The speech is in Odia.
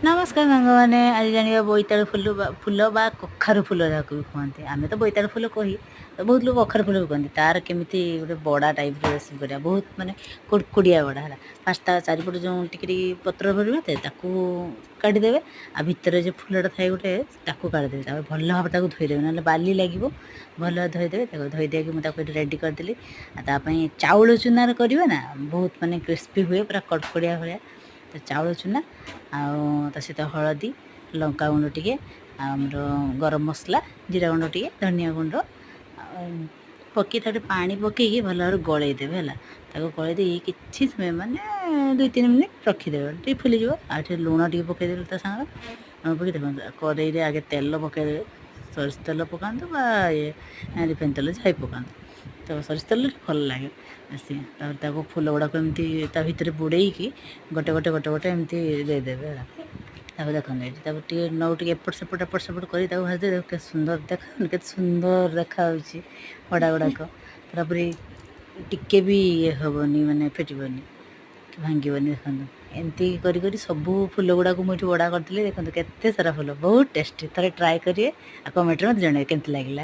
ନମସ୍କାର ସାଙ୍ଗମାନେ, ଆଜି ଜାଣିବା ବୋଇତାଳୁ ଫୁଲ ବା କଖାରୁ ଫୁଲ ଯାହାକୁ ବି କୁହନ୍ତି। ଆମେ ତ ବୋଇତାଳୁ ଫୁଲ କହି, ତ ବହୁତ ଲୋକ କଖାରୁ ଫୁଲ ବି କୁହନ୍ତି। ତାର କେମିତି ଗୋଟେ ବଡ଼ା ଟାଇପ୍ର ରେସିପି କରିବା, ବହୁତ ମାନେ କୁଡ଼କୁଡ଼ିଆ ବଡ଼ା ହେଲା। ଫାଷ୍ଟ ତା ଚାରିପଟେ ଯେଉଁ ଟିକେ ଟିକେ ପତ୍ର ଧରିବ ତାକୁ କାଢ଼ିଦେବେ, ଆଉ ଭିତରେ ଯେଉଁ ଫୁଲଟା ଥାଏ ଗୋଟେ, ତାକୁ କାଢ଼ିଦେବେ। ତାପରେ ଭଲ ଭାବରେ ତାକୁ ଧୋଇଦେବେ, ନହେଲେ ବାଲି ଲାଗିବ। ଭଲ ଭାବରେ ଧୋଇଦେବେ। ତାକୁ ଧୋଇ ଦେଇକି ମୁଁ ତାକୁ ଏଠି ରେଡ଼ି କରିଦେଲି। ଆଉ ତା ପାଇଁ ଚାଉଳ ଚୁନାରେ କରିବେ ନା, ବହୁତ ମାନେ କ୍ରିସ୍ପି ହୁଏ, ପୁରା କଡ଼କଡ଼ିଆ ଭଳିଆ। ତ ଚାଉଳ ଚୁନା ଆଉ ତା ସହିତ ହଳଦୀ, ଲଙ୍କା ଗୁଣ୍ଡ ଟିକେ, ଆଉ ଆମର ଗରମ ମସଲା, ଜିରା ଗୁଣ୍ଡ ଟିକେ, ଧନିଆ ଗୁଣ୍ଡ ଆଉ ପକେଇ, ତାପରେ ପାଣି ପକେଇକି ଭଲ ଭାବରେ ଗୋଳେଇ ଦେବେ। ହେଲା, ତାକୁ ଗୋଳେଇ ଦେଇକି କିଛି ସମୟ, ମାନେ 2-3 ମିନିଟ୍ ରଖିଦେବେ, ଟିକେ ଫୁଲିଯିବ। ଆଉ ଟିକେ ଲୁଣ ଟିକେ ପକେଇଦେବେ ତା ସାଙ୍ଗରେ। ଲୁଣ ପକେଇ, ଦେଖନ୍ତୁ, କଡ଼େଇରେ ଆଗେ ତେଲ ପକେଇଦେବେ। ସୋରିଷ ତେଲ ପକାନ୍ତୁ ବା ଇଏ ରିଫାଇନ୍ ତେଲ ଯାହା ବି ପକାନ୍ତୁ, ତ ସୋରିଷ ତେଲରେ ଭଲ ଲାଗେ ବେଶୀ। ତାପରେ ତାକୁ ଫୁଲ ଗୁଡ଼ାକୁ ଏମିତି ତା ଭିତରେ ବୁଡ଼େଇକି ଗୋଟେ ଗୋଟେ ଗୋଟେ ଗୋଟେ ଏମିତି ଦେଇଦେବେ। ହେଲା, ତାପରେ ଦେଖନ୍ତୁ ଏଇଠି, ତାପରେ ଟିକେ ନଉ ଟିକେ ଏପଟ ସେପଟ ଏପଟ ସେପଟ କରି ତାକୁ ଭାଜିଦେବେ। କେତେ ସୁନ୍ଦର ଦେଖାଯାଉନି? କେତେ ସୁନ୍ଦର ଦେଖାଯାଉଛି ବଡ଼ା ଗୁଡ଼ାକ। ପୁରାପୁରି ଟିକେ ବି ଇଏ ହେବନି, ମାନେ ଫିଟିବନି କି ଭାଙ୍ଗିବନି। ଦେଖନ୍ତୁ, ଏମିତି କରି କରି ସବୁ ଫୁଲ ଗୁଡ଼ାକୁ ମୁଁ ଏଠି ବଡ଼ା କରିଥିଲି। ଦେଖନ୍ତୁ, କେତେ ସାରା ଫୁଲ, ବହୁତ ଟେଷ୍ଟି। ଥରେ ଟ୍ରାଏ କରିବେ ଆଉ କମେଣ୍ଟରେ ମୋତେ ଜଣାଇବେ କେମିତି ଲାଗିଲା।